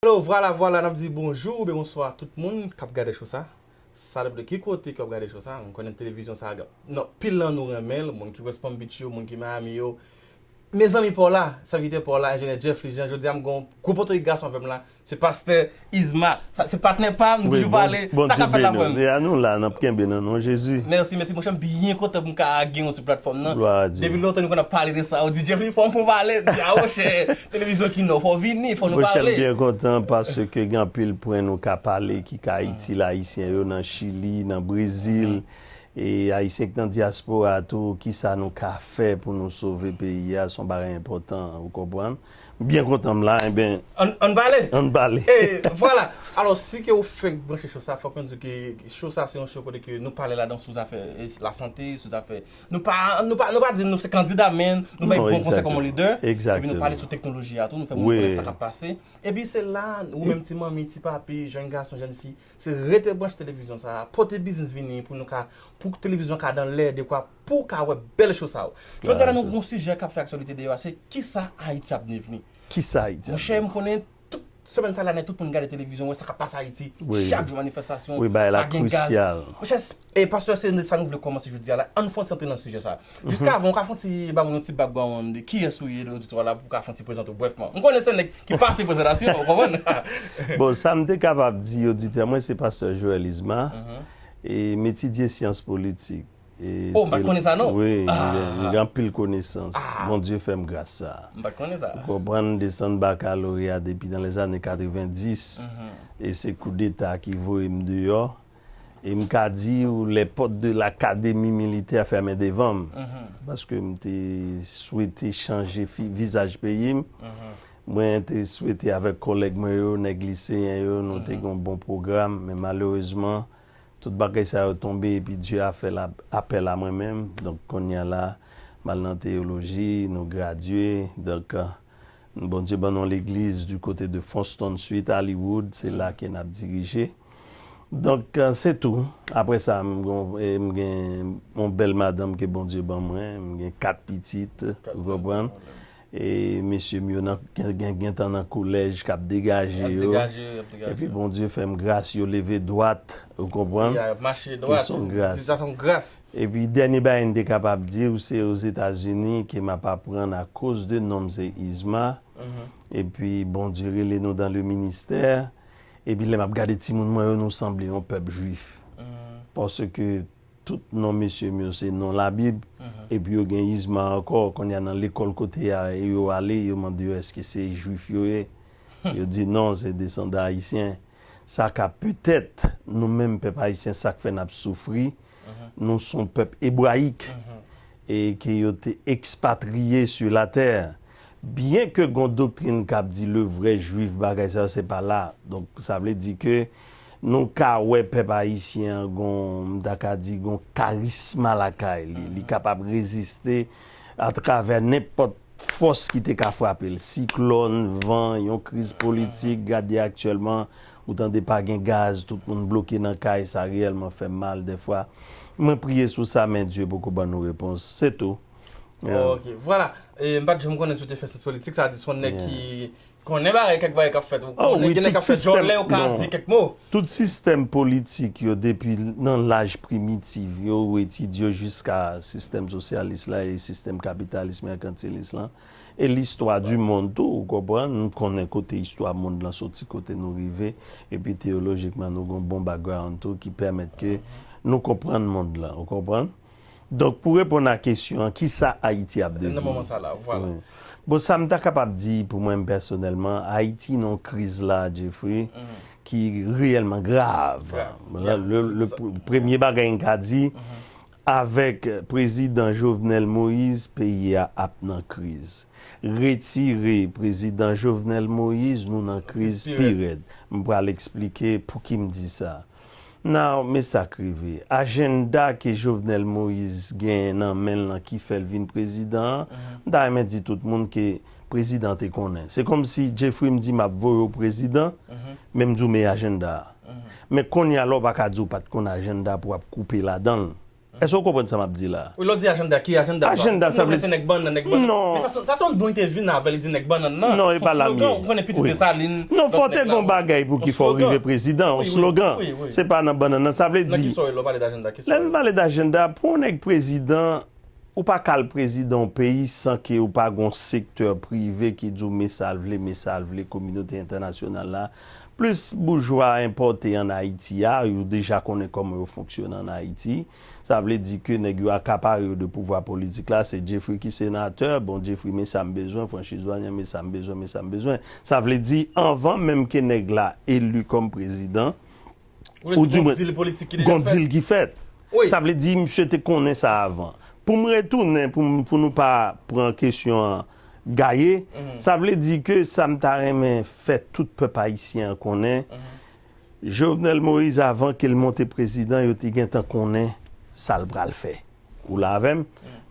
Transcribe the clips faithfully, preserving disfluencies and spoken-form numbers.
Yo, vwala, vwala, n ap di bonjou oubyen bonswa tout moun k ap gade cho sa. Sa depann de ki kote ke w ap gade cho sa. M konnen televizyon sa, nan pil nan nou renmen l, moun ki West Palm Beach yo, moun ki Miami yo. Mezanmi pa w la, sèvitè pa w la, enjenyè Jeff Lijan, jodi a m gen yon gwo pòtay gason avè m la, se pastè Isma, sa, se patnè pa m, nou toujou pale, sa k ap fèt la frè m? Ya, nou la, n ap kenbe nan non Jezi. Mèsi, mèsi monchè, m byen kontan pou m ka gen w sou platfòm nan. Glwa a Dye. Depi lontan nou konn ap pale de sa, ou di Jeff, fò m fè w pale, m di a monchè, televizyon ki nò, fò w vini, fò nou pale. Monchè, m byen kontan paske gen anpil pwen nou ka pale ki ka itil Ayisyen yo nan Chili, nan Brezil, e Ayisyen k nan dyaspora tou, kisa nou ka fè pou nou sove peyi a, se yon bagay enpòtan, ou konprann? M byen kontan m la, enben. Ann, ann pale. Ann pale. E, vwala. Alò, si ke ou fenk branche cho sa, fòk nou di ke cho sa se yon cho kote ke nou pale ladan sou zafè, e, lasante, sou zafè. Nou pa, nou pa, nou pa di nou se kandida, men nou bay bon konsèy kòm yon lidè. Epi nou pale sou teknoloji a tou, nou fè moun konnen sa k ap pase. Epi se la, ou menm ti manmi, ti papi, jèn gason, jèn fi, se rete branche televizyon sa a, pote biznis vini pou nou ka, pou televizyon ka dan lè dekwa pou ka wè bèl cho sa yo. Jodi a la nou gen yon sijè k ap fè aktyalite deyò a, se kisa Ayiti ap devni. Kisa Ayiti ap devni? Monchè, m konnen tout semèn sa la nèt, tout moun gade televizyon, wè sa k ap pase Ayiti. Chak jou manifestasyon, pa gen gaz. Monchè, e pastè, se sa nou vle kòmanse jodi a la. Ann fè yon ti antre nan sijè sa a. Jiska avan, ou ka fè yon ti ba moun yon ti background de kiyès ou ye, de oditè la, pou ou ka fè yon ti prezante w brèfman. M konnen se nèg ki pase prezantasyon, ou konprann? Bon, sa m te kapab di oditè mwen, se pastè Joel Isma, e m etidye syans politik. E oh, m pa t konnen sa non. Wi, m gen, m gen anpil konesans. Bondye fè m gras sa. M pa t konnen sa. Ou konprann, m desann bakaloreya depi dans les années quatre-vingt-dix. E se koudeta ki voye m deyò. E m ka di w, les portes de l'académie militaire fermées devant m. Paske m te swete chanje fi-, vizaj peyi m. Mwen te swete avèk kòlèg mwen yo, nèg liseyen yo, nou te gen yon bon pwogram, men malerezman, tout bagay sa yo tonbe, epi Dye a fè la, apèl a mwen menm. Donk, kounye a la, m al nan teyoloji, nou gradye. Donk, Bondye ban nou legliz du côté de Fonston Street, Hollywood, se la ke n ap dirije. Donk, se tou. Apre sa, m gen, m gen yon bèl madanm ke Bondye ban mwen, m gen kat pitit, ou konprann? E mesye m yo nan, gen, gen, gentan nan kolèj k ap degaje yo. Epi Bondye fè m gras, yo leve dwat, ou konprann? Ki se yon gras. Epi dènye bagay m te kapab di w, se Ozetazini ke m ap aprann akoz de non m se Isma. Epi Bondye rele nou dans le ministère. Epi lè m ap gade timoun mwen yo, nou sanble yon pèp jwif. Paske tout non mesye m yo se non Labib. Epi yo gen Isma ankò. Kounye a nan lekòl kote a yo ale, yo mande yo èske se jwif yo ye. Yo di non, se desandan ayisyen. Sa ka petèt, nou menm pèp ayisyen, sa k fè n ap soufri. Nou se yon pèp ebrayik e ke yo te ekspatriye sur la terre. Byen ke gon doktrin k ap di le vrai juif, bagay sa yo, se pa la. Donk, sa vle di ke nou ka wè pèp ayisyen an gon, m ta ka di, gon karisma lakay li. Li kapab reziste atravè nenpòt fòs ki te ka frape l. Siklòn, van, yon kriz politik, gade aktyèlman, ou tande pa gen gaz, tout moun bloke nan kay, sa reyèlman fè m mal dèfwa. Mwen priye sou sa, men Dye poko ban nou repons. Se tou. Ok, vwala. E, m pa t janm konnen si w te fè syans politik, sa di se yon nèg ki konnen bagay, kèk bagay k ap fèt. Ou konnen gen nèg k ap fè djòlè, ou ka di kèk mo. Tout sistèm politik yo, depi nan laj primitif yo, ou etidye yo jiska sistèm sosyalis la e sistèm kapitalis mèkantilis lan. E listwa di mond tou, ou konprann? Nou konnen kote istwa mond lan soti, kote nou rive, epi teyolojikman nou gen yon bon background tou ki pèmèt ke nou konprann mond lan, ou konprann? Donk, pou reponn a kesyon an, kisa Ayiti ap devni? Nan moman sa la, vwala. Bon, sa m ta kapab di pou mwen pèsonèlman, Ayiti nan yon kriz la, Jeffrey, ki reyèlman grav. Le, le, le pr-, premye bagay m ka di, avèk prezidan Jovenel Moïse, peyi a ap nan kriz. Retire prezidan Jovenel Moïse, nou nan kriz pi rèd. M pral eksplike pouki m di sa. Now, men sa k rive. Ajanda ke Jovenel Moïse genyen nan men l lan ki fè l vin prezidan an, m ta renmen di tout moun ke prezidan te konnen. Se kòmsi Jeffrey m di m ap voye w prezidan, men m di w men ajanda a. Men kounye a la w pa ka di w pa t konn ajanda pou w ap koupe ladan l. Èske w konprann sa m ap di la? Wi, lè w di ajanda, ki ajanda sa? Ajanda, sa vle di. Se nèg bannann, nèg bannann. Non. Men sa, sa se yon don li te vin avè, li di nèg bannann nan. Non, e pa la m ye. Ou konnen pitit Desalin. Non, fò w te gen yon bagay pou ki fè w rive prezidan, yon slogan. Se pa nan bannann nan, sa vle di. Nan ki sa w ye lè w pale d ajanda? Lè m pale d ajanda, pou yon nèg prezidan, ou pa ka al prezidan yon peyi san ke ou pa gen yon sektè prive ki di w men sa l vle, men sa l vle, kominote entènasyonal la. Plis boujwa enpòte ann Ayiti a, yo deja konnen kòman yo fonksyone ann Ayiti. Sa vle di ke nèg yo akapare yo de pouvwa politik la, se Jeffrey ki senatè, bon Jeffrey men sa m bezwen, Franchise Doyen men sa m bezwen, men sa m bezwen. Sa vle di anvan menm ke nèg la eli kòm prezidan, ou di mwen, gon dil ki fèt. Sa vle di misye te konnen sa avan. Pou m retounen, pou, pou nou pa pran kesyon an gaye, sa vle di ke sa m ta renmen fè tout pèp ayisyen an konnen, Jovenel Moïse, avan ke l monte prezidan, yo te gentan konnen sa l pral fè. Ou la avè m?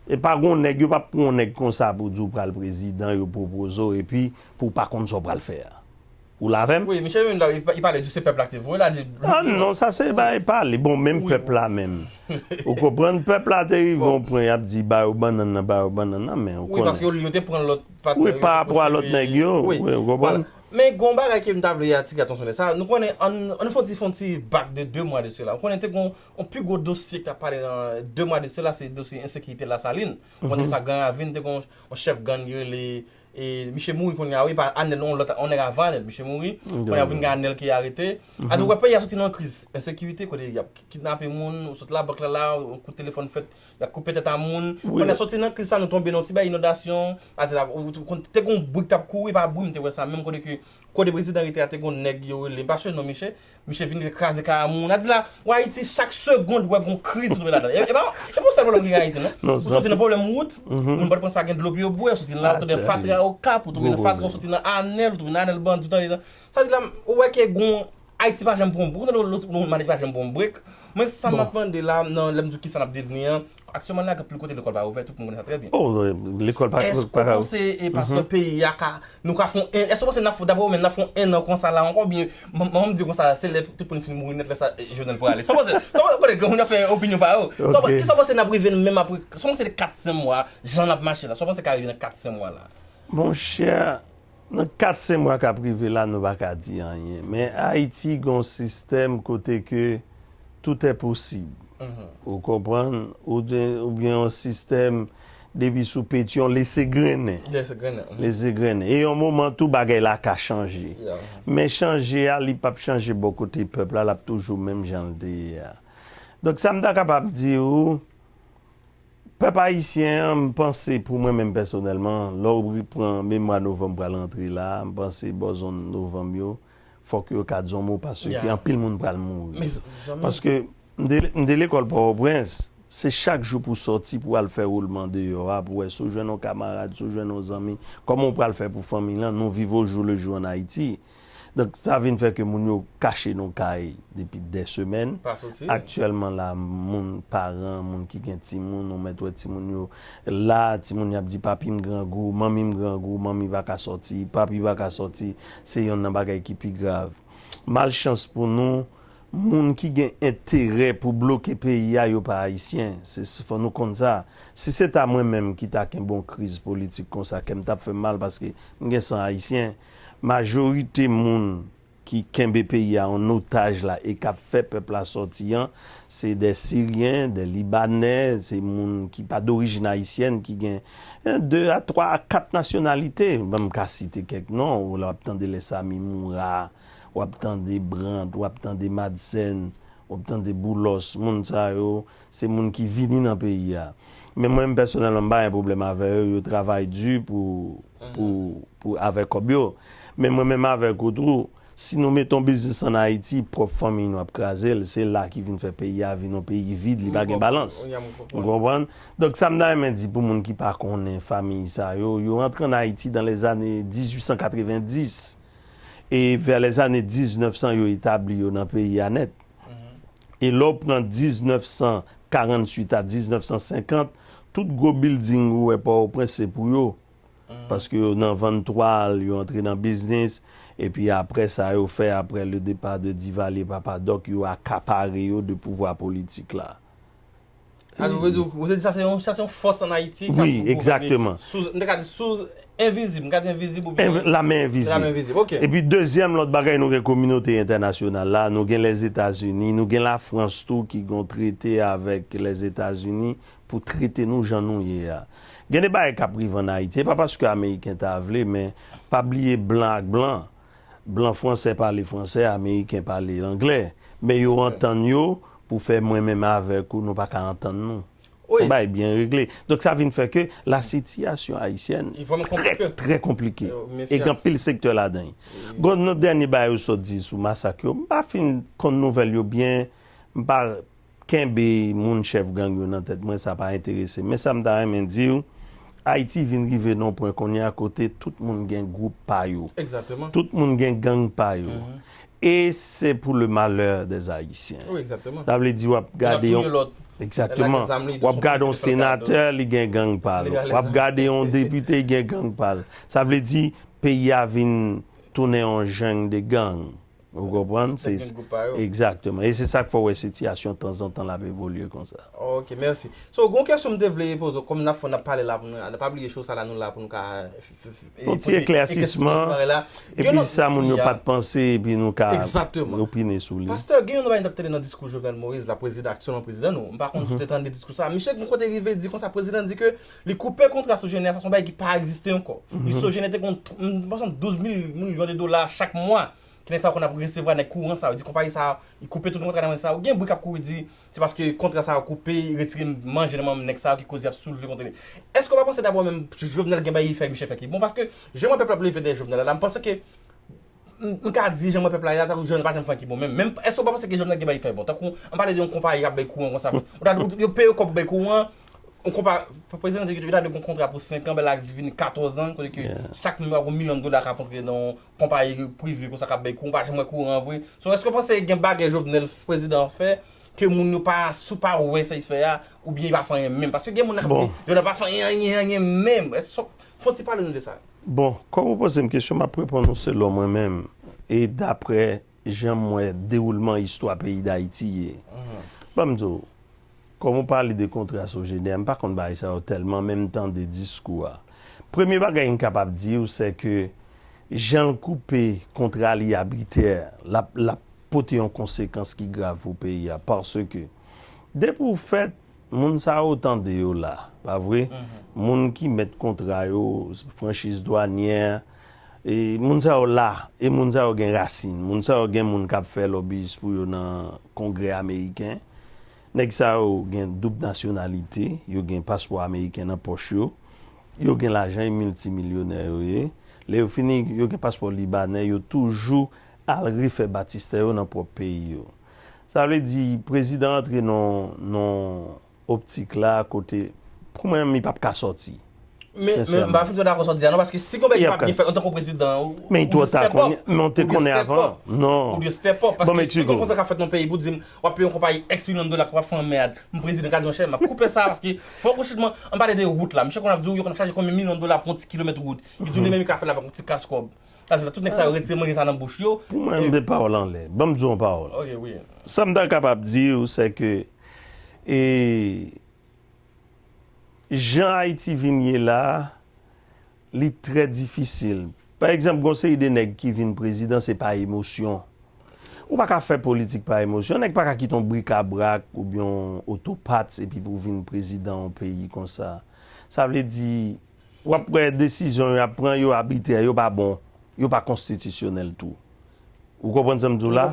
E pa gon nèg, yo p ap pran yon nèg konsa pou di w pral prezidan, yo pwopoze w, epi pou w pa konn sa w pral fè a. Ou la avè m? Wi, Michel menm la, li pale di se pèp la ki te voye la, di. Ah non, sa se bagay pale. Bon, menm pèp la menm. Ou konprann? Pèp la te rive yon pwen, y ap di, ba yo bannann nan, ba yo bannann nan, men ou konnen. Wi, paske yo te pran lòt patnè yo. Wi, pa rapò a lòt nèg yo. Wi, ou konprann? Men gen yon bagay ke m ta vle atire atansyon de sa. Nou konnen, ann, ann fè yon ti, fè yon ti back de de mwa de sela. Ou konnen te gen yon pi gwo dosye ki t ap pale nan de mwa de sela, se dosye ensekirite Lasalin. Ou konnen sa Gran Ravin, te gen yon, yon chèf gang ki rele, e, misye mouri kounye a, wi, pa Anèl, non, lòt, yon nèg avan Anèl, misye mouri. Kounye a vin gen Anèl ki arete. Ase, ou wè peyi a soti nan kriz ensekirite, kote y ap kidnape moun, ou sot labank la la, yon kout telefòn fèt, y ap koupe tèt a moun. Pandan soti nan kriz sa, nou tonbe nan ti bay inondasyon. A di la, ou, ou, ou, te gon bri k t ap kouri, pa bri, m te wè sa menm kote ke, kote prezidan rete a, te gon nèg yo rele, m pa sonje non misye, misye vin kraze kay a moun. A di la, w Ayiti, chak segond, w wè gon kriz ou tonbe ladan. E, e pa, e pa yon sèl pwoblèm ki gen Ayiti, non. Ou soti nan pwoblèm wout, moun pa t prans pa gen dlo pou yo bwè, ou soti nan la, ou tonbe nan fatra Okap, ou tonbe nan fatra, ou soti nan Anèl, ou tonbe nan Anèl Bandi, ou tonbe nan, sa di la, ou wè ke gon Ayiti pa janm pran, ou konnen lòt moun Ayiti pa janm pran break. Mwen sa m ap mande la, nan lè m di w kisa n ap devni an, aktyèlman la gen anpil kote lekòl pa ouvè, tout moun konnen sa trè byen. Oh, lekòl pa. Èske w panse e pastè peyi a ka, nou ka fè yon, èske w panse n ap, daprè ou menm, n ap fè yon ennan konsa la ankò, oubyen manman m di konsa, se lè tout moun fin mouri nèt lè sa Jovenel prale? Sa w panse? Sa w panse? Kote granmoun yo fè opinyon pa yo. Kisa w panse n ap rive menm apre, sa w panse de kat senk mwa, jan n ap mache la, sa w panse ka rive nan kat senk mwa la? Monchè, nan kat senk mwa k ap rive la, nou pa ka di anyen. Men Ayiti gen yon sistèm kote ke tout est possible. Ou konprann? Oubyen, oubyen yon sistèm depi sou Petyon, lese grennen. Lese grennen. Lese grennen. E yon moman tou bagay la ka chanje. Men chanje a, li p ap chanje bò kote pèp la, l ap toujou menm jan l te ye a. Donk sa m ta kapab di w, Pèp ayisyen an, m panse, pou mwen menm pèsonèlman, lè w pran, menm mwa novanm pral antre la, m panse bò zòn novanm yo, fòk yo ka di yon mo paske anpil moun pral mouri. Paske m te, m te lekòl Pòtoprens, se chak jou pou w sòti pou w al fè woulman deyò a, pou w wè si w jwenn yon kamarad, si w jwenn yon zanmi, kòman w pral fè pou fanmi lan, nou viv au jour le jour en Haïti. Donk, sa vin fè ke moun yo kache nan kay depi dè semèn. Aktyèlman la, moun, paran, moun ki gen timoun, ou mèt wè timoun yo la, timoun yo ap di, papi m grangou, manmi m grangou, manmi pa ka sòti, papi pa ka sòti. Se yonn nan bagay ki pi grav. Malchans pou nou, moun ki gen enterè pou bloke peyi a, yo pa ayisyen. Se, fò nou konn sa. Si se ta mwen menm ki ta kenbe yon kriz politik konsa, kè m t ap fè m mal paske m gen san ayisyen. Majorite moun ki kenbe peyi a an otaj la e k ap fè pèp la sòti an, se dè Siryen, dè Libanè, se moun ki pa dorijin ayisyèn, ki gen, eh, de a twa a kat nasyonalite. Ban m ka site kèk non, w ap tande lè Sami Moura, w ap tande Brand, w ap tande Madsen, w ap tande Boulos, moun sa yo, se moun ki vini nan peyi a. Men mwen menm pèsonèlman, m pa gen pwoblèm avè yo, yo travay di pou, pou, pou avè kòb yo. Men mwen menm avèk ou tou, si nou mete yon biznis ann Ayiti, pwòp fanmi nou ap kraze l, se la ki vin fè peyi a vin yon peyi vid, li pa gen balans. Ou konprann? Donk sa m ta renmen di pou moun ki pa konnen fanmi sa yo, yo antre ann Ayiti dans les années dix-huit cent quatre-vingt-dix. E vè lèzane diznèf san yo etabli yo nan peyi a nèt. E lè w pran diznèf san karantuit a diznèf san senkant, tout gwo bilding ou wè Pòtoprens se pou yo. Paske yo nan vann twal, yo antre nan biznis, epi apre sa yo fè, après le départ de Duvalier, Papa Doc, yo akapare yo de pouvwa politik la. Sa vle di, ou te di sa se yon, sa se yon fòs ann Ayiti k ap gouvène. Wi, egzakteman. Sou, m te ka di sou envizib, m ka di envizib oubyen. Lame envizib. Lame envizib, ok. Epi dezyèm lòt bagay, nou gen kominote entènasyonal la, nou gen Lèzetazini, nou gen Lafrans tou ki gen yon trete avèk Lèzetazini pou trete nou jan nou ye a. Gen de bagay k ap rive ann Ayiti, e pa paske Ameriken ta vle, men pa bliye blan ak blan. Blan fransè pale fransè, Ameriken pale anglè. Men yo antann yo pou fè mwen menm avèk ou, nou pa ka antann nou. Wi. Fò bagay byen regle. Donk sa vin fè ke la sitiyasyon ayisyèn trè, trè konplike. E gen anpil sektè ladan l. Gon nan dènye bagay ou sot di sou masak yo, m pa fin konn nouvèl yo byen, m pa kenbe moun chèf gang yo nan tèt mwen, sa pa enterese m. Men sa m ta renmen di w, Ayiti vin rive nan yon pwen kounye a kote tout moun gen gwoup pa yo. Tout moun gen gang pa yo. E se pou le malè dè Ayisyen. Sa vle di w ap gade yon. Egzakteman. W ap gade yon senatè, li gen gang pa l. W ap gade yon depite, li gen gang pa l. Sa vle di, peyi a vin tounen yon jeng de gang. Ou konprann? Egzakteman. E se sa k fè w wè sitiyasyon tanzantan l ap evolye konsa. Ok, mèsi. So, gon kesyon m te vle poze w, kòm n ap fè, n ap pale la pou nou, pa bliye show sa la, nou la pou nou ka Yon ti eklèsisman, epi sa moun yo pa t panse, epi nou ka opine sou li. Pastè, gen yon bagay n t ap tande nan diskou Jovenel Moïse la, prezidan, aktyèlman prezidan nou. M pa konn si w te tande diskou sa. Misye gon kote rive di konsa, prezidan di ke li koupe kontra Sogener, sa se yon bagay ki pa egziste ankò. Li Sogener te gon, m panse douz mil milyon de dola chak mwa. Ki nèg sa yo konn ap resevwa nèg kouran sa yo. Di konpayi sa yo, li koupe tout kontra nan men sa yo. Gen bri k ap kouri di, se paske kontra sa yo koupe, li retire manje nan men nèg sa yo ki koz y ap soulve kont li. Èske w pa panse dabò menm Jovenel gen bagay li fè, Michel fè ki bon? Paske jan mwen pèp la ap leve dèyè Jovenel la, m panse ke m ka di jan mwen pèp la ye a, tankou Jovenel pa janm fè anyen ki bon menm. Menm èske w pa panse ke Jovenel gen bagay li fè bon? Tankou, ann pale de yon konpayi k ap bay kouran konsa. Ou ta di yo peye w kòb pou bay kouran, yon konpa, prezidan di ke yo ta dwe gon kontra pou senk an, bagay la vini katòz an, kote ke chak mwa gon milyon dola k ap antre nan yon konpayi prive konsa k ap bay kouran, ou pa janm wè kouran an vre. So, èske w panse gen bagay Jovenel, prezidan an fè, ke moun yo pa, si w pa wè sa l fè a, oubyen li pa fè anyen menm? Paske gen moun nan k ap di, Jovenel pa fè anyen, anyen, anyen menm. Èske, fè w ti pale nou de sa. Bon, kòm ou poze m kesyon, m ap reponn ou selon mwen menm. E daprè jan m wè dewoulman istwa peyi Dayiti ye. Ban m di w, kòm ou pale de kontra Sogener, m pa konn bagay sa yo tèlman, men m tande diskou a. Premye bagay m kapab di w, se ke jan l koupe kontra li abitè, l ap, l ap pote yon konsekans ki grav pou peyi a. Paske, depi w fèt, moun sa yo tande yo la, pa vre? Moun ki mèt kontra yo, franchiz dwanyè, e moun sa yo la, e moun sa yo gen rasin. Moun sa yo gen moun k ap fè lòbiyis pou yo nan Kongrè ameriken. Nèg sa yo gen doub nasyonalite, yo gen paspò ameriken nan pòch yo, yo gen lajan, e miltimilyonè yo ye. Lè yo fini, yo gen paspò libanè, yo toujou al refè batistè yo nan pwòp peyi yo. Sa vle di, prezidan antre nan, nan optik la kote, pou mwen menm, li p ap ka sòti. Men, men m pa fin twò dakò sa w di a non, paske si gon bagay ki p ap byen fèt antanke yon prezidan, ou, ou dwe step up. Men ou twò ta konnen, men ou te konnen avan. Non. Ou dwe step up, paske si gon kontra k ap fèt nan yon peyi pou di m, w ap peye yon konpayi èks milyon dola k ap fè anmèd, m prezidan ka di, monchè, m ap koupe sa, paske fòk ou chitman, ann pale de wout la. Misye konn ap di w, yo konn ap chaje konbyen milyon dola pou yon ti kilomèt wout. Li di w li menm li ka fè l avèk yon ti kas kòb. Sa vle di tout nèg sa yo retire manje sa nan bouch yo. Pou mwen, m de pawòl anlè. Ban m di w yon pawòl. Ok, wi. Sa m ta kapab di w, se ke, e, jan Ayiti vin ye la, li trè difisil. Pa egzanp, gon seri de nèg ki vin prezidan, se pa emosyon. Ou pa ka fè politik pa emosyon. Nèg pa ka kite yon brikabrak oubyen yon otopat epi pou w vin prezidan yon peyi konsa. Sa vle di, w ap wè desizyon y ap pran yo abitrè, yo pa bon, yo pa konstitisyonèl tou. Ou konprann sa m di w la?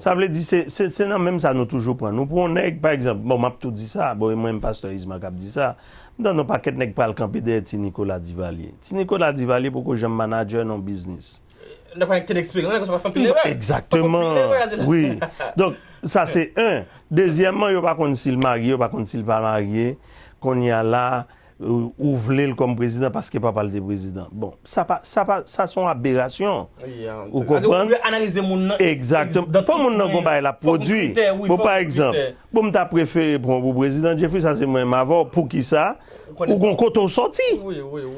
Sa vle di, se, se, se nan menm sa nou toujou pran. Nou pran yon nèg, pa egzanp, bon, m ap tou di sa, bon, e mwen menm pastè Isma k ap di sa, m tande yon pakèt nèg pral kanpe dèyè Ti Nicolas Duvalier. Ti Nicolas Duvalier poko janm manadjè nan yon biznis. Nèg pa gen okenn eksperyans, nèg sa pa fè anpil erè. Egzakteman. Wi. Donk, sa se en. Dezyèmman, yo pa konn si l marye, yo pa konn si l pa marye. Kounye a la, Ou, ou vle l kòm prezidan paske papa l te prezidan. Bon, sa pa, sa pa, sa se yon aberasyon. Ou konprann? Ou dwe analize moun nan. Egzakteman. Fò moun nan gon bagay l ap pwodui. Bon, pa egzanp, bon, m ta prefere pran w pou prezidan, Jeffrey, sa se mwen menm avè w. Poukisa? Ou gon kote w sòti.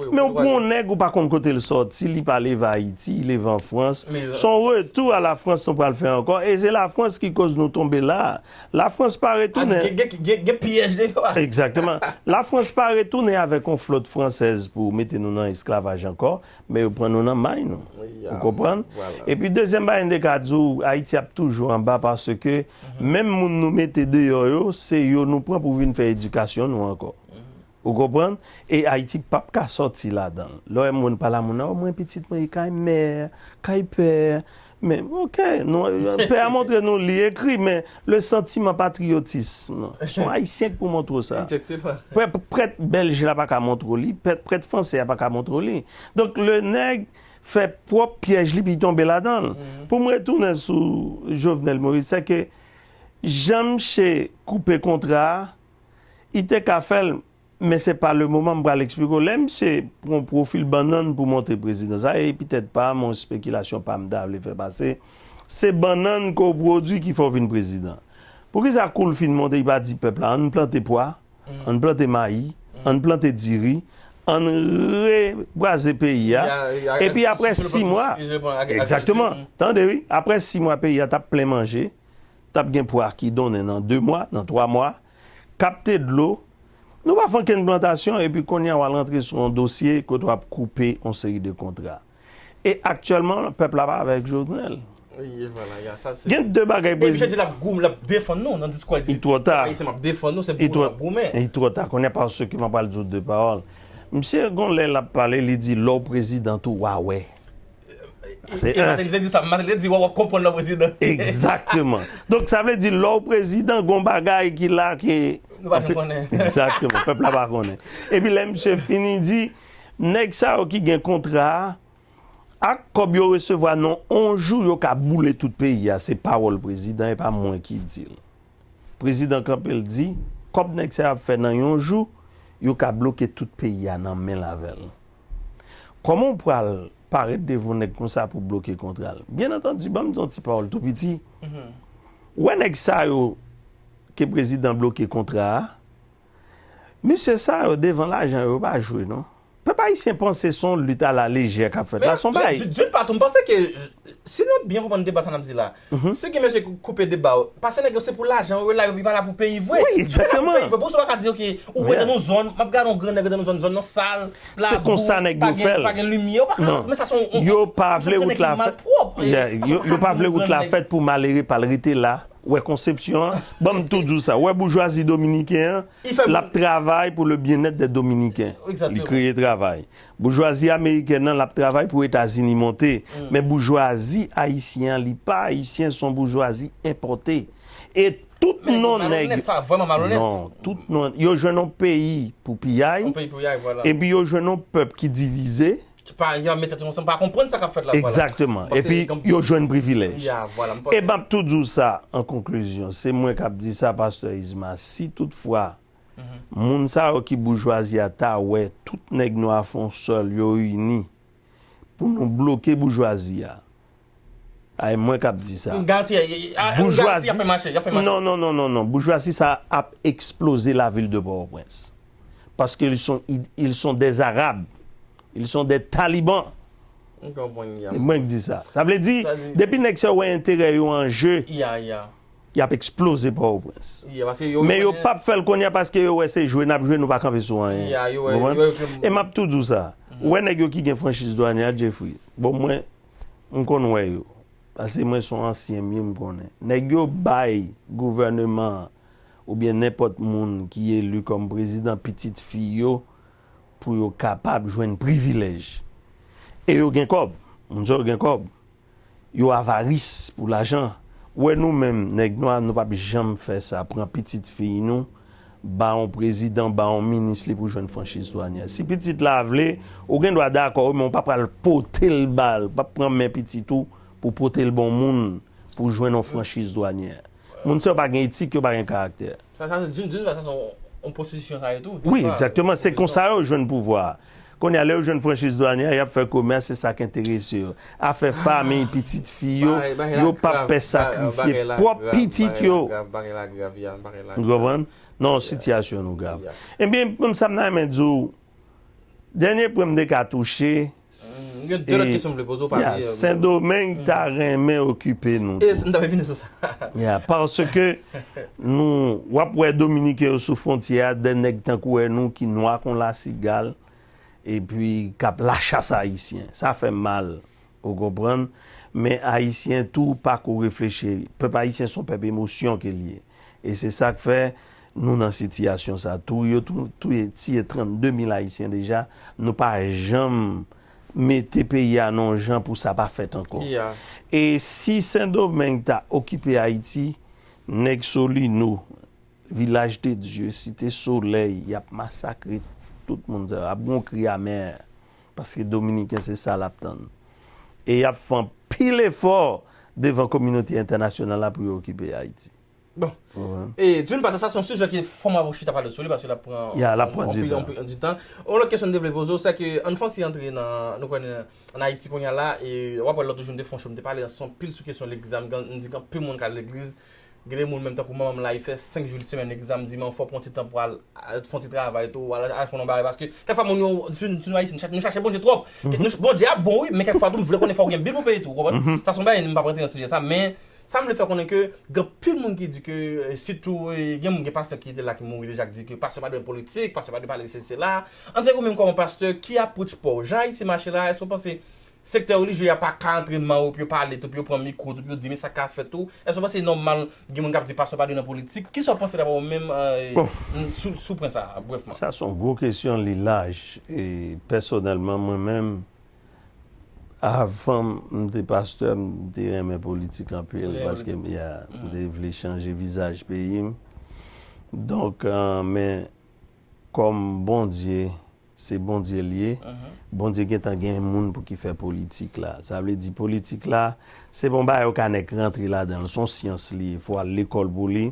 Men ou pran yon nèg ou pa konn kote l sòti, li pa leve Ayiti, li leve an Frans. Se yon retou a la Frans nou pral fè ankò. E se la Frans ki koz nou tonbe la. Lafrans pa retounen. Gen pyèj deyò a. Egzakteman. Lafrans pa retounen avèk yon flòt fransèz pou mete nou nan esklavaj ankò, men yo pran nou nan may nou. Ou konprann? Epi dezyèm bagay m te ka di w, Ayiti ap toujou anba paske menm moun nou mete deyò yo, se yo nou pran pou vin fè edikasyon nou ankò. Ou konprann? E Ayiti p ap ka sòti ladan l. Lè w wè moun pale a moun nan, o mwen pitit mwen e kay mè, kay pè. Men, oke, pè a montre nou li ekri, men le sentiment patriotisme, se yon Ayisyen ki pou montre w sa. Prèt bèlj la pa ka montre w li, prèt franse a pa ka montre w li. Donk, le nèg fè pwòp pyèj li, pi tonbe ladan l. Pou m retounen sou Jovenel Moïse, se ke jan misye koupe kontra a, li te ka fè l, men se pa le moman m pral eksplike w. Lè misye pran pwofil bannann pou montre prezidan sa, e petèt pa m, yon espekilasyon pa m ta vle fè pase, se bannann ke w pwodui ki fè w vin prezidan. Poukisa kou l fin monte, li pa di pèp la, ann plante pwa, ann plante mayi, ann plante diri, ann rebwaze peyi a, epi apre sis mwa, egzakteman, tande wi, apre sis mwa peyi a t ap plen manje, t ap gen pwa ki donnen nan de mwa, nan twa mwa, kapte dlo, nou pa fè okenn plantasyon, epi kounye a w al rantre sou yon dosye kote w ap koupe yon seri de kontra. E aktyèlman, pèp la pa avèk Jovenel. Gen de bagay prezidan. Epi di l ap goumen, l ap defann nou nan diskou a, li di, pèp ayisyen m ap defann nou, se pou nou l ap goumen. Li twò ta, kounye a paske m ap pral di w de pawòl. Misye gon lè l ap pale, li di lè w prezidan tou w a wè. Se en. Martin te di sa, Martin te di, w ap konprann lè w prezidan. Egzakteman. Donk, sa vle di, lè w prezidan, gon bagay ki la ke. Nou pa janm konnen. Egzakteman, pèp la pa konnen. Epi lè misye fini di, nèg sa yo ki gen kontra a, ak kòb yo resevwa nan yon jou, yo ka boule tout peyi a. Se pawòl prezidan, e pa mwen ki di l. Prezidan kanpe l di, kòb nèg sa yo ap fè nan yon jou, yo ka bloke tout peyi a nan men l avè l. Kòman w pral parèt devan yon nèg konsa pou bloke kontra l? Byen antandi, ban m di yon ti pawòl tou piti. Ou wè nèg sa yo ke prezidan bloke kontra a, mesye sa yo devan lajan yo, yo pa jwe non. Pèp ayisyen panse se yon lit a la lejè k ap fèt la, se yon bagay. D'une part, m panse ke si nou byen konprann deba sa n ap di la, si gen mesye ki koupe deba yo, paske nèg yo se pou lajan yo la, yo pa la pou peyi vre. Wi, egzakteman. Pou sa w pa ka di, oke, ou rete nan yon zòn, m ap gade yon gran nèg rete nan yon zòn, zòn nan sal, labou, pa gen limyè, ou pa ka, men sa se yon, yo pa vle wout la fèt. Yo pa vle wout la fèt pou malere pa al rete la. Wè konsepsyon an, ban m tou di w sa. Wè boujwazi dominiken an, l ap travay pou le bien-être des Dominicains. Li kreye travay. Boujwazi amerikèn nan, l ap travay pou Etazini monte. Men boujwazi ayisyen an, li pa ayisyen, se yon boujwazi enpòte. E tout non nèg. Non, tout non. Yo jwenn yon peyi pou piyay. Epi yo jwenn yon pèp ki divize. Ki pa janm met tèt yo ansanm, pa konprann sa k ap fèt la. Egzakteman. Epi yo jwenn privilèj. E m ap tou di w sa an konklizyon, se mwen k ap di sa, Pastè Isma, si toutfwa moun sa yo ki boujwazi a ta wè tout nèg nwa fè yon sèl, yo ini pou nou bloke boujwazi a, ay mwen k ap di sa. Boujwazi, non, non, non, non, non. Boujwazi sa ap eksploze lavil de Pòtoprens. Paske ils sont, ils sont des Arabes. Ils sont des Talibans. Mwen k di sa. Sa vle di, depi nèg sa yo wè enterè yo an je, y ap eksploze Pòtoprens. Men yo p ap fè l kounye a paske yo wè se jwe n ap jwe, nou pa kanpe sou anyen. E m ap tou di w sa. Ou wè nèg yo ki gen franchiz dwanyè a, Jeffrey. Bon, mwen, m konn wè yo. Paske mwen se yon ansyen m ye, m konnen. Nèg yo bay gouvèneman an oubyen nenpòt moun ki eli kòm prezidan pitit fi yo pou yo kapab jwenn privilèj. E yo gen kòb. Moun sa yo gen kòb. Yo avaris pou lajan. Ou wè nou menm, nèg nwa, nou p ap janm fè sa, pran pitit fi nou, ba yon prezidan, ba yon minis li pou jwenn franchiz dwanyè. Si pitit la vle, ou gen dwa dakò wi, men ou pa pral pote l ba l, ou p ap pran men pitit ou pou pote l ba yon moun pou jwenn yon franchiz dwanyè. Moun sa yo pa gen etik, yo pa gen karaktè. Sa, sa, d'une, d'une part, sa se yon, yon pwostitisyon sa yo tou. Wi, egzakteman. Se konsa yo jwenn pouvwa a. Kounye a, lè yo jwenn franchiz dwanyè, y ap fè komès, se sa k enterese yo. Afè fanmi, pitit fi yo, yo p ap pè sakrifye pwòp pitit yo. Ou konprann? Non, sitiyasyon nou grav. Ebyen, menm sa m ta renmen di w, dènye pwen m te ka touche, Sendomeng ta renmen okipe nou tou. Ya, paske nou, w ap wè Dominiken yo sou fwontyè a, de nèg tankou wè nou ki nwa kon lasigal, epi k ap lachas Ayisyen. Sa fè m mal, ou konprann? Men Ayisyen tou pako reflechi. Pèp ayisyen se yon pèp emosyon ke l ye. E se sa k fè nou nan sitiyasyon sa. Touye, tou-, touye, tiye trannde mil Ayisyen deja. Nou pa janm mete peyi a nan yon jan pou sa pa fèt ankò. E si Sendomeng ta okipe Ayiti, nèg Solino, Vilaj de Dye, Site Solèy, y ap masakre tout moun sa yo. Ap gon kri amè, paske Dominiken se sa l ap tann. E y ap fè anpil efò devan kominote entènasyonal la pou yo okipe Ayiti. Bon. E d'une part, sa, sa se yon sijè ki fò m avè w chita pale sou li, paske l ap pran anpil, anpil, anpil di tan. Yon lòt kesyon m te vle poze w, se ke ann fè yon ti antre nan, nou konnen, ann Ayiti kounye a la, e w ap wè lòt jou m te fè yon show, m te pale ansanm anpil sou kesyon legliz la, m di gen anpil moun k al legliz, gen de moun menm tankou manman m la, li fè senk jou semèn legliz la, m di, men fò w pran ti tan pou al, al fè yon ti travay tou, al, al aprann yon bagay, paske kèk fwa moun yo, nou, nou Ayisyen, nou chache Bondye twòp. Nou, Bondye ap bon, wi, men kèk fwa tou, m vle konnen fò w gen bil pou peye tou, ou konprann? Sa se yon bagay, m p ap rantre nan sijè sa, men sa m vle fè konnen ke gen anpil moun ki di ke, eh, sitou, eh, gen moun, gen pastè ki te la ki mouri deja, ki di ke pastè pa dwe nan politik, pastè pa dwe pale de sesi sela. Antre ou menm kòman pastè, ki apwoch pa w? Jan Ayiti mache la, èske w panse sektè relijye a pa ka antre nan yo pou yo pale tou, pou yo pran mikwo tou, pou yo di, men sa ka fèt tou? Èske w panse e nòmal gen moun k ap di pastè pa dwe nan politik? Kisa w panse dabò ou menm, eh, sou, sou pwen sa a, brèfman? Sa se yon gwo kesyon, li laj. E pèsonèlman, mwen menm, avan m te pastè, m te renmen politik anpil, paske m, ya, m te vle chanje vizaj peyi m. Donk, eh, men kòm Bondye, se Bondye l ye, Bondye gentan gen moun pou ki fè politik la. Sa vle di politik la, se pa yon bagay ou ka nèk rantre ladan l, se yon syans li ye, fò w al lekòl pou li.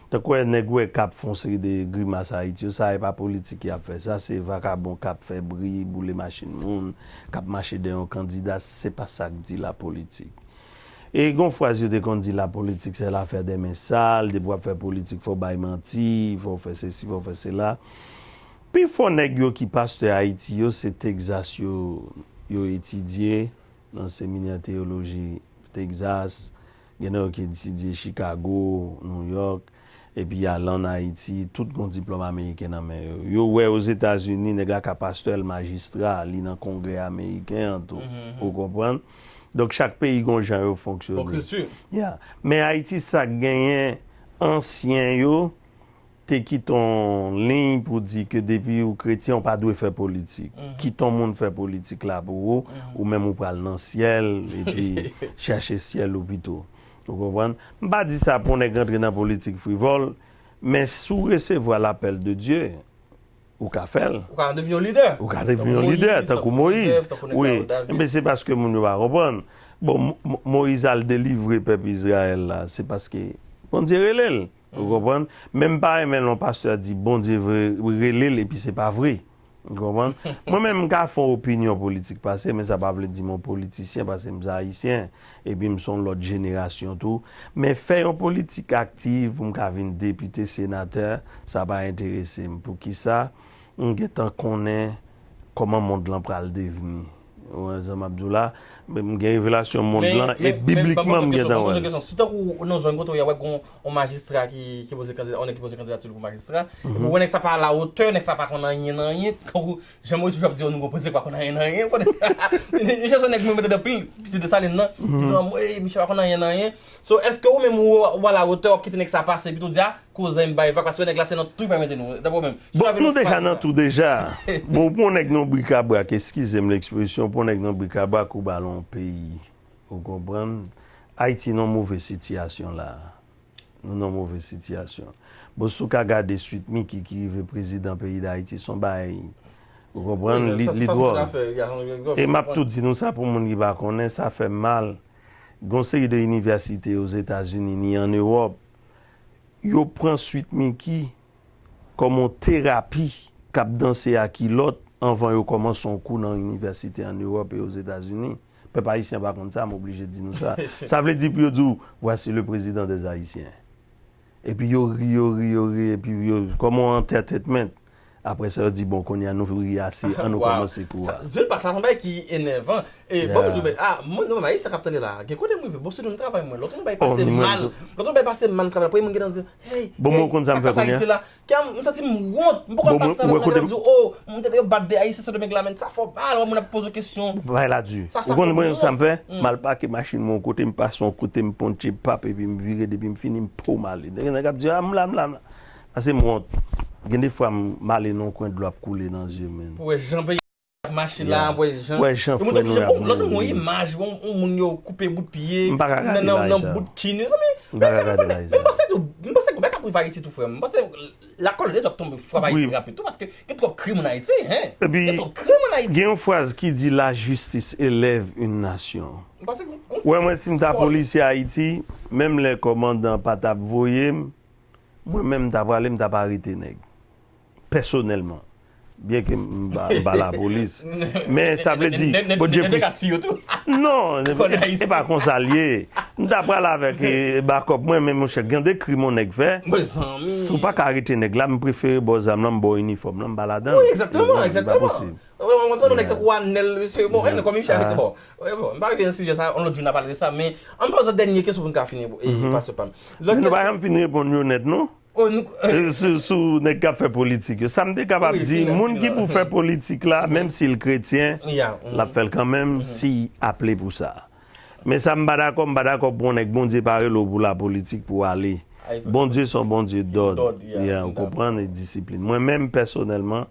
Tankou wè nèg ou wè k ap fè yon seri de grimas Ayiti yo, sa e pa politik y ap fè. Sa se vakabon k ap fè bri, boule machin moun, k ap mache dèyè yon kandida, se pa sa k di lapolitik. E gon fraz yo te konn di, lapolitik se lafè dè men sal, depi w ap fè politik, fò w bay manti, fò w fè sesi, fò w fè sela. Pifò nèg yo ki pastè Ayiti yo, se Texas yo, yo etidye nan seminè teyoloji Texas, gen nan yo ki etidye Chicago, New York, epi y al ann Ayiti, tout gon diplòm ameriken nan men yo. Yo wè Ozetazini, nèg la ka pastè, l majistra, li nan Kongrè ameriken an tou. Ou konprann? Donk, chak peyi gon jan yo fonksyone. Ya. Men Ayiti, sa k genyen, ansyen yo, te kite yon liy pou di ke depi ou kretyen, ou pa dwe fè politik. Kite yon moun fè politik la pou ou, ou menm ou pral nan syèl, epi chache syèl ou pito. Ou konprann? M pa di sa pou nèg rantre nan politik frivòl, men si w resevwa lapèl de Dye, ou ka fè l. Ou ka devni yon lidè. Ou ka devni yon lidè, tankou Moyiz. Wi, men se paske moun yo pa konprann. Bon, Mo-, Mo-, Moyiz al delivre pèp Izrayèl la, se paske Bondye rele l. Ou konprann? Men m pa renmen lè yon pastè di Bondye vre, rele l epi se pa vre. Ou konprann? Mwen menm, m ka fè yon opinyon politik pase, men sa pa vle di m yon politisyen, paske m se ayisyen, epi m se yon lòt jenerasyon tou. Men fè yon politik aktiv pou m ka vin depite, senatè, sa pa enterese m. Poukisa? M gentan konnen kòman mond lan pral devni. Ou wè sa m ap di w la? Men m gen revelasyon mond lan, e biblikman m gentan wè l. Si tankou ou nan zòn kote w ye, w wè gon yon majistra ki, ki poze kandida, yon nèg ki poze kandidati l pou majistra, epi w wè nèg sa pa alawotè, nèg sa pa konn anyen nan anyen, tankou Jan Moyiz toujou ap di, "Oh, nou gon prezidan ki pa konn anyen nan anyen." Yon jan se nèg mwen mete nan pil, pitit Desalin nan, ki di, "Ey, misye pa konn anyen nan anyen." So, èske ou menm ou, ou alawotè, w ap kite nèg sa pase, epi tou di, "Ah, kouzen, m bay vag, paske nèg la se nan twou li pral mete nou." Bon, nou deja nan twou deja. Bon, pou yon nèg nan brikabrak, eskize m lekspresyon, pou yon nèg nan brikabrak ou ba l yon peyi. Ou konprann? Ayiti nan move sitiyasyon la. Nou nan move sitiyasyon. Bon, si w ka gade Sweet Micky ki rive prezidan peyi Dayiti, se yon bagay, ou konprann, li, li dwòl. E m ap tou di nou sa pou moun ki pa konnen, sa fè m mal. Gon seri de inivèsite Ozetazini, ni ann Ewòp, yo pran Sweet Micky kòm yon terapi k ap danse a kilòt anvan yo kòmanse yon kou nan inivèsite ann Ewòp e Ozetazini. Pèp ayisyen pa konn sa, m oblije di nou sa. Sa vle di pou yo di w, voici le président des Haïtiens. Epi yo ri, yo ri, yo ri, epi yo, kòm yon entertainment. Apre sa, yo di, bon, kounye a nou ri ase, ann nou kòmanse kou a. Zil pa sa, se yon bagay ki enèvan. E, bon, m di w, men, ah, mwen, non, men, sa k ap tande la. Gen kote m rive, bon, se yon travay mwen. Lòt yon bagay pase mal. Lòt yon bagay pase mal nan travay la. Premye moun gentan di, hey, bon, mwen konn sa m fè kounye a. Kè m, m santi m wont. M poko al bat nan lòt nèg la, m di, oh, m te yo bat de Ayisyen Sendomeng la, men sa fè w mal, wè moun ap poze w kesyon. Bagay la di. Ou konn mwen sa m fè? M al pake machin mwen yon kote, m pase yon kote, m ponche pap, epi m vire, depi m fini, m pow m ale. Nèg ap di, ah, m la, m la, m la. Pase m wont. Gen de fwa, m ale nan yon kwen dlo ap koule nan zye m, men. Pou wè jan peyi ap mache la, pou wè jan. Wè jan frè nou y ap mouri. Lòt jou m wè yon imaj, yon moun yo koupe bout pye, nan bout kin, mezanmi. M pa ka gade bagay sa. Men m panse tou, m panse gen bagay k ap rive Ayiti tou, frè m. M panse lakòl de djòb tonbe frape Ayiti rapid tou, paske gen twòp krim ann Ayiti, hein. Gen twòp krim ann Ayiti. Gen yon fraz ki di, la justice élève une nation. M panse gen yon... Wè, mwen, si m ta polisye Ayiti, menm lè kòmandan pa t ap voye m, mwen menm, m ta prale, m t ap arete nèg. Pèsonèlman. Byenke m pa, m pa lapolis. Men sa vle di, Bondye fous. Non, e pa konsa l ye. M ta pral avèk, e, bakòp mwen, men monchè, gen de krim yon nèg fè. Si w pa ka arete nèg la, m prefere ba w zam lan, m ba w inifòm lan, m pa ladan l. Wi, egzakteman, egzakteman. Mwen tande yon nèg tankou Anèl, mesye, bon, anyway, kòm Michel, bon, bon, m pa rive nan sijè sa, yon lòt jou n a pale de sa, men ann poze dènye kesyon pou n ka fini, e, pastè pa m. Men nou pa janm fin reponn yo nèt, non. Sou, sou nèg k ap fè politik yo. Sa m te kapab di, moun ki pou fè politik la, menm si l kretyen, l ap fè l kanmenm, si aple pou sa. Men sa m pa dakò, m pa dakò pou yon nèg Bondye pa rele w pou lapolitik pou w ale. Bondye se yon Bondye dòd. Ou konprann, e disiplin. Mwen menm, pèsonèlman,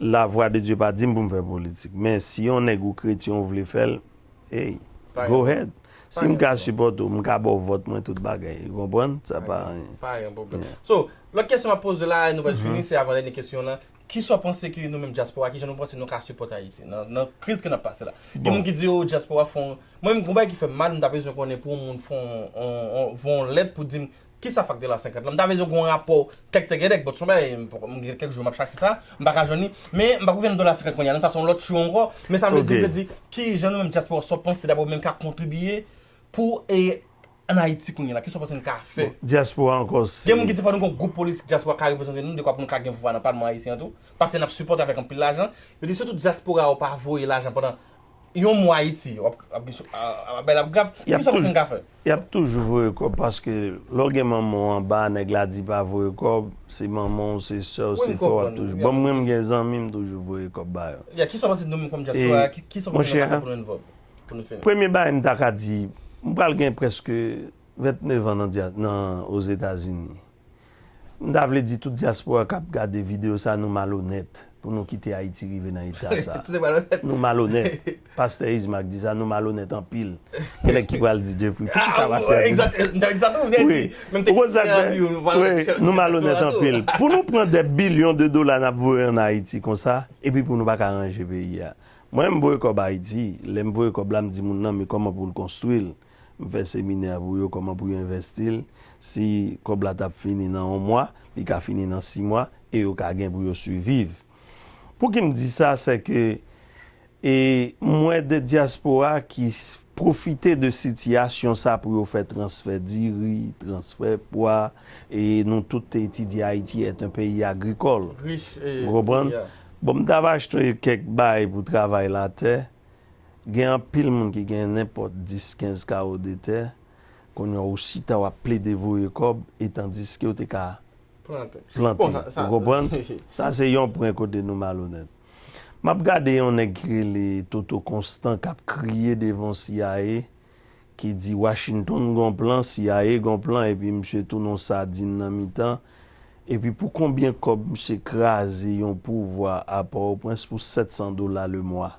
la voix de Dieu pa di m pou m fè politik. Men si yon nèg ou kretyen ou vle fè l, hey, go ahead. Si m ka sipòte w, m ka ba w vòt mwen, tout bagay. Ou konprann? Sa pa anyen. Pa gen pwoblèm. So, lòt kesyon m ap poze la, e nou pral fini, se avan dènye kesyon lan. Kisa w panse ke nou menm dyaspora, kijan nou panse nou ka sipòte Ayiti nan, nan kriz ke n ap pase la? Gen moun ki di, oh, dyaspora fè yon... Mwen menm, gon bagay ki fè m mal, m ta bezwen konnen pou yon moun fè yon, yon, yon, voye yon lèt pou di m kisa fè ak de la senkant lan. M ta bezwen gon rapò tèk tèk tèk, but se yon bagay, m gen kèk jou m ap chache sa, m pa ka jwenn li. Men m pa pou vin dola senkant kounye a, non, sa se yon lòt show ankò. Men sa m vle di, m vle di, kijan nou menm dyaspora, sa w panse dabò menm ka kontribiye pou, e, ann Ayiti kounye a la, kisa w panse n ka fè? Bon, dyaspora ankò, se... Gen moun ki di fò nou gen yon gwoup politik dyaspora ka reprezante nou, dekwa pou nou ka gen vwa nan palman ayisyen an tou, paske n ap sipòte avèk anpil lajan. Yo di sitou dyaspora yo pa voye lajan pandan yon mwa Ayiti, w ap, ap gen cho-, a, a, bagay la ap grav. Kisa w panse n ka fè? Y ap toujou voye kòb, paske lè w gen manman w anba, nèg la di pa voye kòb, se manman w, se sè w, se frè w, w ap toujou. Bon, mwen, m gen zanmi, m toujou voye kòb ba yo. Ya, kisa w panse nou menm kòm dyaspora, ki, kisa w panse n ka fè pou nou envolve? Pou nou fini. Premye bagay m ta ka di, m pral gen prèske venntenev an nan dya-, nan Ozetazini. M ta vle di tout dyaspora k ap gade videyo sa, nou malonèt pou nou kite Ayiti rive nan eta sa. Nou malonèt. Pastè Isma k di sa, nou malonèt anpil. Gen nèg ki pral di, Jeffrey, poukisa pastè a di sa? Wi. Ou konn sa k fè? Wi, nou malonèt anpil. Pou nou pran dè bilyon de dola n ap voye ann Ayiti konsa, epi pou nou pa ka ranje peyi a. Mwen, m voye kòb Ayiti. Lè m voye kòb la, m di moun nan, men kòman pou l konstwi l. M fè seminè pou yo, kòman pou yo envèsti l. Si kòb la t ap fini nan yon mwa, li ka fini nan sis mwa, e yo ka gen pou yo siviv. Pouki m di sa, se ke, e, m wè de dyaspora ki s-, pwofite de sitiyasyon sa pou yo fè transfè diri, transfè pwa, e nou tout te etidye Ayiti est un pays agricole. Ou konprann? Bon, m t ap achte kèk bagay pou travay latè. Gen anpil moun ki gen nenpòt dis, kenz kawo de tè, kounye a ou chita w ap plede voye kòb, e tandiske w te ka plante. Ou konprann? Sa se yon pwen kote nou malonèt. M ap gade yon nèg ki rele Toto Constant k ap kriye devan C I A, ki di Washington gon plan, C I A gon plan, epi misye tounen yon sadin nan mitan. Epi pou konbyen kòb misye kraze yon pouvwa a Pòtoprens pou sèt san dola le mwa?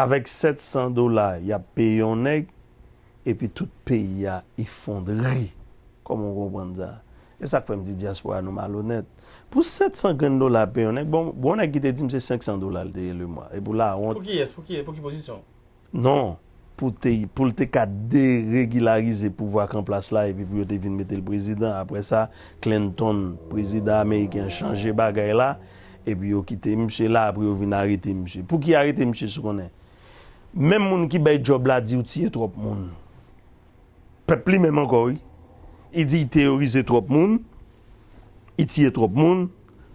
Avèk sèt san dola, y ap peye yon nèg, epi tout peyi a efondre. Kòman w konprann sa? E sa k fè m di dyaspora nou malonèt. Pou sèt san grenn dola peye yon nèg, bon, bon nèg ki te di m se senk san dola l te ye le mwa. E pou lawont. Pou kiyès? Pou ki, pou ki pozisyon? Non. pou te, pou l te ka deregilarize pouvwa k an plas la, epi pou yo te vin mete l prezidan. Apre sa, Clinton, prezidan ameriken an, chanje bagay la, epi yo kite misye la, apre yo vin arete misye. Pouki arete misye, si w konnen? Menm moun ki bay djòb la di w tiye twòp moun. Pèp li menm ankò, wi. Li di li teyorize twòp moun, li tiye twòp moun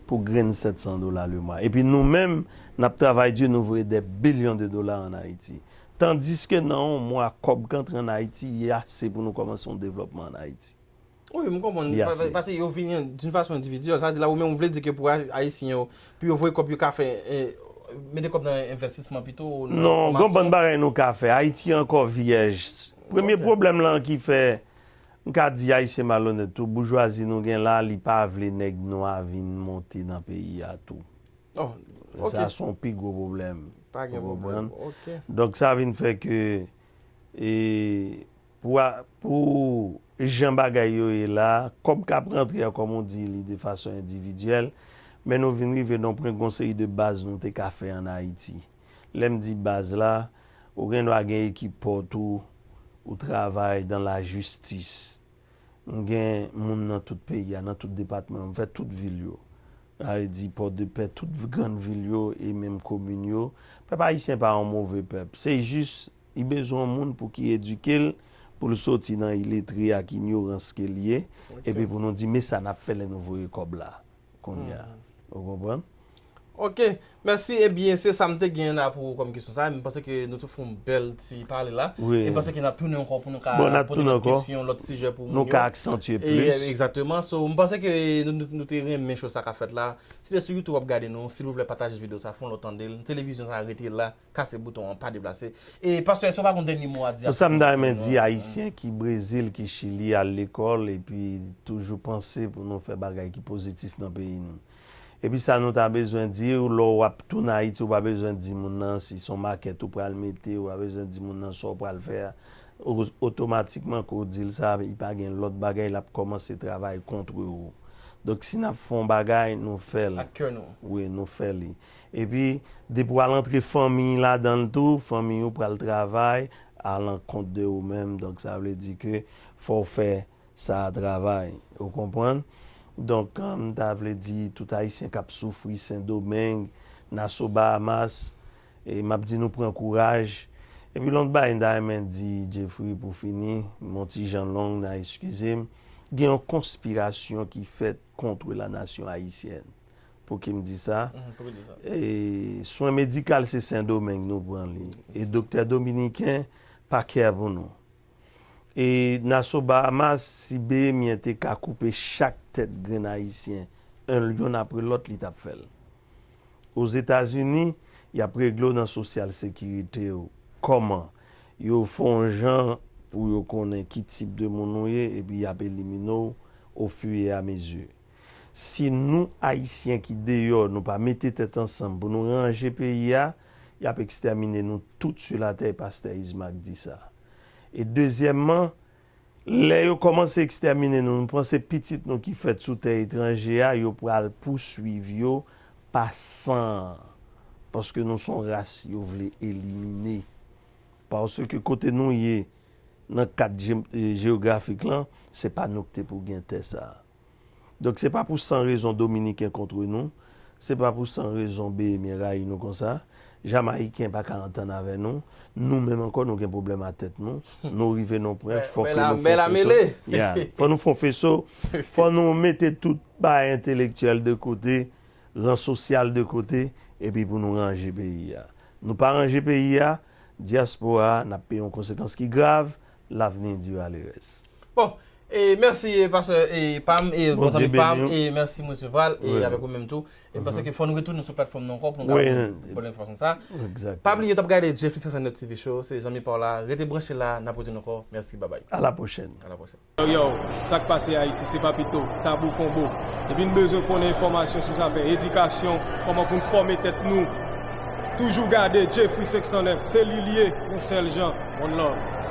pou grenn sèt san dola le mwa. Epi nou menm, n ap travay di, nou voye dè bilyon de dola ann Ayiti. Tandiske nan yon mwa, kòb k antre ann Ayiti, li ase pou nou kòmanse yon devlòpman ann Ayiti. Wi, m konprann. Li ase. Paske yo vini d'une façon individuelle. Sa di la, ou menm, ou vle di ke pou Ay-, Ayisyen yo, pou yo voye kòb, yo ka fè, eh, mete kòb nan envestisman pito, nan fòmasyon? Non, gon bann bagay nou ka fè. Ayiti ankò vyèj. Premye pwoblèm lan ki fè, m ka di Ayisyen malonèt tou, boujwazi nou gen la, li pa vle nèg nwa vin monte nan peyi a tou. Oh, ok. Sa se yon pi gwo pwoblèm. Pa gen pwoblèm. Ou konprann? Ok. Donk, sa vin fè ke, e, pou a, pou jan bagay yo ye la, kòb k ap rantre a, kòm ou di li, de fason endividyèl, men nou vin rive nan yon pwen, gon seri de baz nou te ka fè ann Ayiti. Lè m di baz la, ou gen dwa gen ekip pa w tou, ou travay dans la justice. M gen moun nan tout peyi a, nan tout depatman yo, m fè tout vil yo. Sa vle di Pòdepè, tout grann vil yo e menm komin yo. Pèp ayisyen pa yon move pèp. Se jis, li bezwen yon moun pou ki edike l, pou l soti nan iletre ak inyorans ke l ye, epi pou nou di, men sa n ap fè lè nou voye kòb la, kounye a. Ou konprann? Ok, mèsi. Ebyen, se sa m te gen la pou ou kòm kesyon sa. M panse ke nou tou fè yon bèl ti pale la. Wi. E m panse ke n ap tounen ankò pou nou ka poze lòt kesyon, lòt sijè pou moun yo. Bon, n ap tounen ankò. Nou ka aksantye plis. E, egzakteman. So, m panse ke nou, nou, nou te renmen cho sa k ap fèt la. Si w sou YouTube w ap gade nou, silvouplè pataje videyo sa, fè yon lòt tande l. Televizyon sa rete la. Kase bouton an, pa deplase. E pastè, èske w pa gon dènye mo a di? Bon, sa m ta renmen di, Ayisyen ki Brezil, ki Chili, al lekòl, epi toujou panse pou nou fè bagay ki pozitif nan peyi nou. Epi sa nou ta bezwen di, lè w ap tounen Ayiti, ou pa bezwen di moun nan si se yon makèt ou pral mete, ou pa bezwen di moun nan sa w pral fè a. O-, otomatikman, ke w di l sa, li pa gen lòt bagay, l ap kòmanse travay kont ou. Donk, si n ap fè yon bagay, nou fè l. Ak kè nou. Wi, nou fè li. Epi, depi w al antre fanmi ladan l tou, fanmi ou pral travay alankont de ou menm. Donk, sa vle di ke fò w fè sa a travay. Ou konprann? Donk, m ta vle di tout Ayisyen k ap soufri Sendomeng, Nassau Bahamas, e m ap di nou pran kouraj. Epi lòt bagay m ta renmen di, Jeffrey, pou fini, m yon ti jan long, n a eskize m. Gen yon konspirasyon ki fèt contre la nation haïtienne. Pouki m di sa? Mhm, pouki w di sa? E, swen medikal se Sendomeng nou pran li. E doktè dominiken pa kè pou nou. E Nassau Bahamas, si Behemyen te ka koupe chak tèt grenn Ayisyen, en, yonn apre lòt, li t ap fè l. Ozetazini, y ap regle w nan sosyal sekirite w. Kòman? Yo fè yon jan pou yo konnen ki tip de moun ou ye, epi y ap elimine w au fur et à mesure. Si nou, Ayisyen ki deyò, nou pa mete tèt ansanm pou nou ranje peyi a, y ap ekstèmine nou tout sur la terre, pastè Isaac di sa. E dezyèmman, lè yo kòmanse ekstèmine nou, nou panse pitit nou ki fèt sou tè etranje a, yo pral pouswiv yo pa san an, paske nou se yon ras yo vle elimine. Paske kote nou ye, nan kad je-, e, jewografik lan, se pa nou ki te pou gen tè sa a. Donk, se pa pou san rezon Dominiken kontre nou, se pa pou san rezon Behemyen rayi nou konsa, Jamayiken pa ka antann avè nou, nou menm ankò nou gen pwoblèm a tèt nou, nou rive nan pwen, fòk nou fè feso. Ya, fò nou fè feso, fò nou mete tout bagay entelektyèl de kote, ran sosyal de kote, epi pou nou ranje peyi a. Nou pa ranje peyi a, dyaspora a, n ap peye yon konsekans ki grav, l'avenir dira le reste. Bon, e mèsi, e, pastè, e, Pam, e, bon zanmi Pam, e mèsi, mesye Val, e avèk ou menm tou. E m panse ke fò nou retounen sou platfòm nou ankò pou nou ka poze lòt enfòmasyon sa. Pa bliye, t ap gade Jeffrey Sansanèt T V Show, se zanmi pa w la. Rete branche la, n ap retounen ankò. Mèsi, babay. À la prochaine. À la prochaine. Yo, yo, sa k pase Ayiti, se Papito, Tabou Konbo. Epi n bezwen konnen enfòmasyon sou zafè edikasyon, kòman pou n fòme tèt nou. Toujou gade Jeffrey senk san nèf, se li l ye, yon sèl jan, one love.